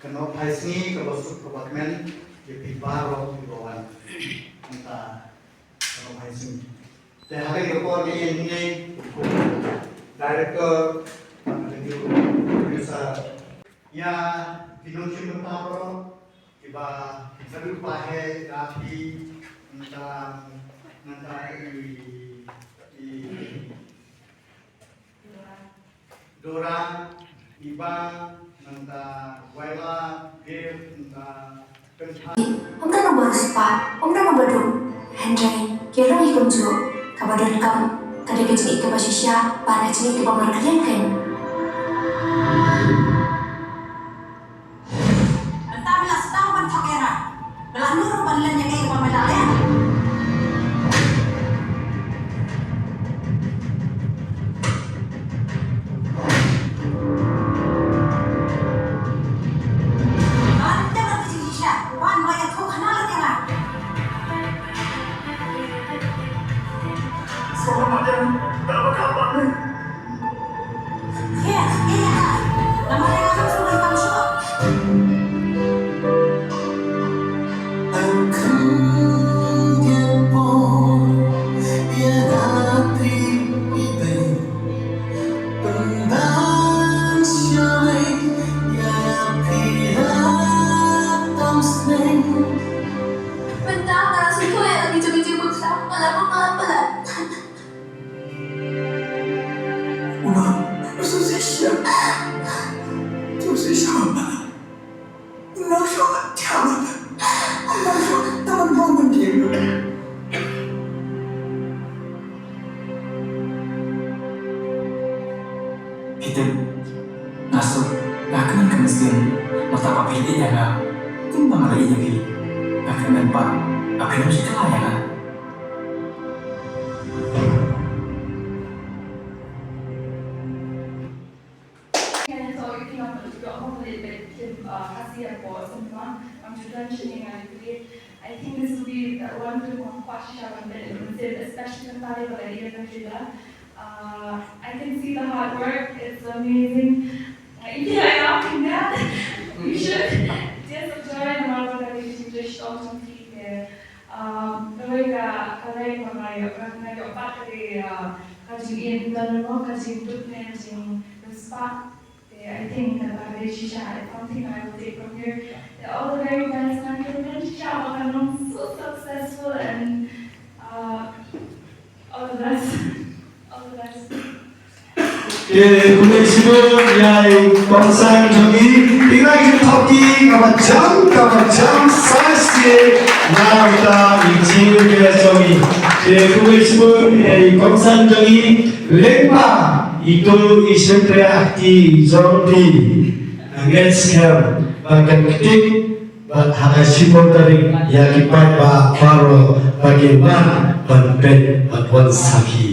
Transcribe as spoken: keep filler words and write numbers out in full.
Ka nongphai sngi kaba suk kaba kmen ïa phi baroh kiba wan. Mynta ka nongphai sngi. Te ha kane ka por ngi ïa ïeng ne u director, bad u producer. Ïa ki nongshim bynta baroh kiba sa ïa phi, nangta, nangta i, i Dora, Iba, nangta Waila, Dev, nangta Kynthah. Ym don uba riewspah, ym don uba duk. Hynrei ki long hi kumjuh, kaba donkam ka dei ka jingïeit kaba shisha bad ka jingïeit kaba markylliang kein. Mynta me la sdang ban thok ïa nga. Me la nud ruh ban len ïa kaei kaba me la len. Nga la tip ïa ka jingshisha. Wan, me la ïathuh hana lut ïa nga. Sngewbha ïa nga, da ba ka bang. Mynta nga la sngewthuh ïa la ki jong ki jingpyrkhat, nga la bym lah palat. Una, shisha. Shisha. Una, shisha. Una, shisha. Taman bom ban dia. Phi tip, nga suk, nga kmen ka mynsiem, nangta ba phi ïeit ïa nga, kumba nga la ïeit ïa phi, nga kmen pat, ba phin ym shah kylla ïa nga. Can I tell you, think I'm gonna drop off a little bit, Kim, uh, Khasi Airport, Simba, I'm just lunching in Alipuri. I think this will be, uh, one of the more khwah shisha ban bit in Muslim, especially the Taliban area, Najida. Uh, I can see the hard work, it's amazing. Uh, if you like laughing that, you should. Tears of joy, namar ba ka dei ka jingtrei shitom jong phi. Um, kawei ka, ka lei ba nga ïoh, nga ïoh pat ka dei, uh, ka jingim, ka jingduk ne ka jingriewspah. Te, I think, uh, ka dei shisha, it's something I will take from here. Te, all the very best, man. Ka dei shisha ba kan long so successful and, uh, all the best. All the best. Te, khublei shibun ïa i kongsan jong ngi. Phi ngai ki thok ki kaba jam, kaba jam sa shisha na uta i chief guest jong ngi. Te, khublei shibun ïa i kongsan jong ngi. Lyngba itu i shympriahti jong phi. Ngeit skhem ba kan ktieh bad ha ka shiphew tarik ïa ki paidbah baroh ba ki wan ban peit bad wan sakhi.